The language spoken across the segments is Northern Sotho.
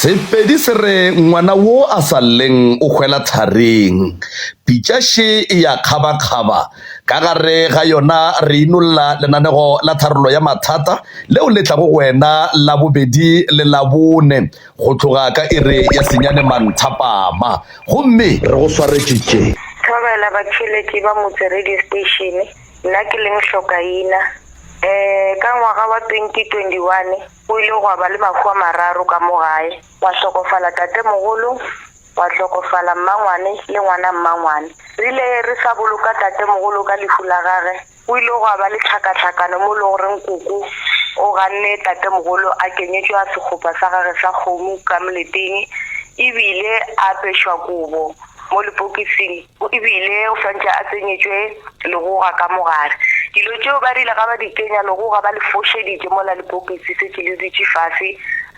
Sepedi se re ngwana wo a sa lleng o hwela tharing. Pitša še e ya kgabakgaba. Ka gare ga yona re inolla lenanego la tharollo ya mathata leo le tlago go wena Labobedi le Labone go tloga ka iri ya senyane manthapama. Gomme re go swaretše tše. Thobela batheeletši ba Motse Radio Station, nna ke leng Hlokaina. Um ka ngwaga wa 2021 Go ile gwa ba le mahu a mararo ka mo gae, gwa hlokofala tatemogolo, gwa hlokofala mmangwane le ngwana mmangwane. Rile re sa boloka tatemogolo ka lehu la gage, go ile gwa ba le tlhakatlhakano mo e lego gore nkoko o ganne tatemogolo a kenyetšwa sekgopa sa gage sa kgomo ka moleteng ebile a apešwa kobo mo lepokising. E bile o swantše a tsenyetšwe legoga ka mo gare. Dilo tšeo ba rile ga ba di kenya legoga ba le fošeditše mola lepokisi setše le dutše fase,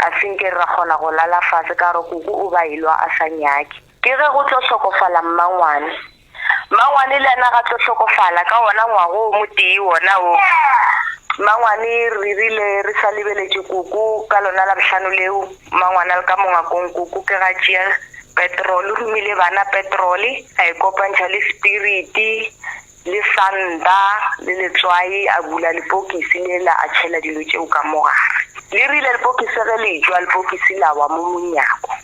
a se nke ra kgona go lala fase ka gore koko o ba elwa a sa nyake. Ke ge go tlo hlokofala mmangwane. Mmangwane le yena ga tlo hlokofala ka wona ngwago o motee wona wo. Mmangwane re rile re sa lebeletše koko ka lona Labohlano leo, mmangwane a le ka mo ngakong koko ke ga tšea Petrol, o romile bana petrol, a e kopantšha le spiriti le santa le letswai, a bula lepokisi lela a tšhela dilo tšeo ka mo gare. Le rile lepokisi ge le tšwa, lepokisi la wa mo monyako.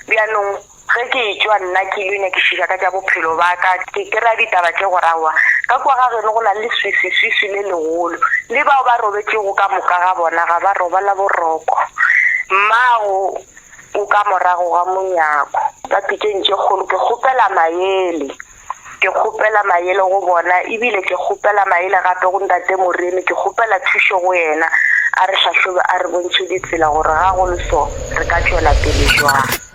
Bjanong ge ke etšwa nna ke ile nyakišiša ka tša bophelo ba ka, ke kry-a ditaba tše gore aowa ka kua ga geno go na le leswiswiswiswi le legolo, le bao ba robetšego ka moka ga bona ga ba robala boroko. Mmago. O ka morago ga monyako. Ka pitšeng tše kgolo ke kgopela maele. Ke kgopela maele go bona ebile ke kgopela maele gape go Ntate Moremi. Ke kgopela thušo go yena a re hlahlobe a re bontšhe ditsela gore ga go le so re ka tšwela pele jwang.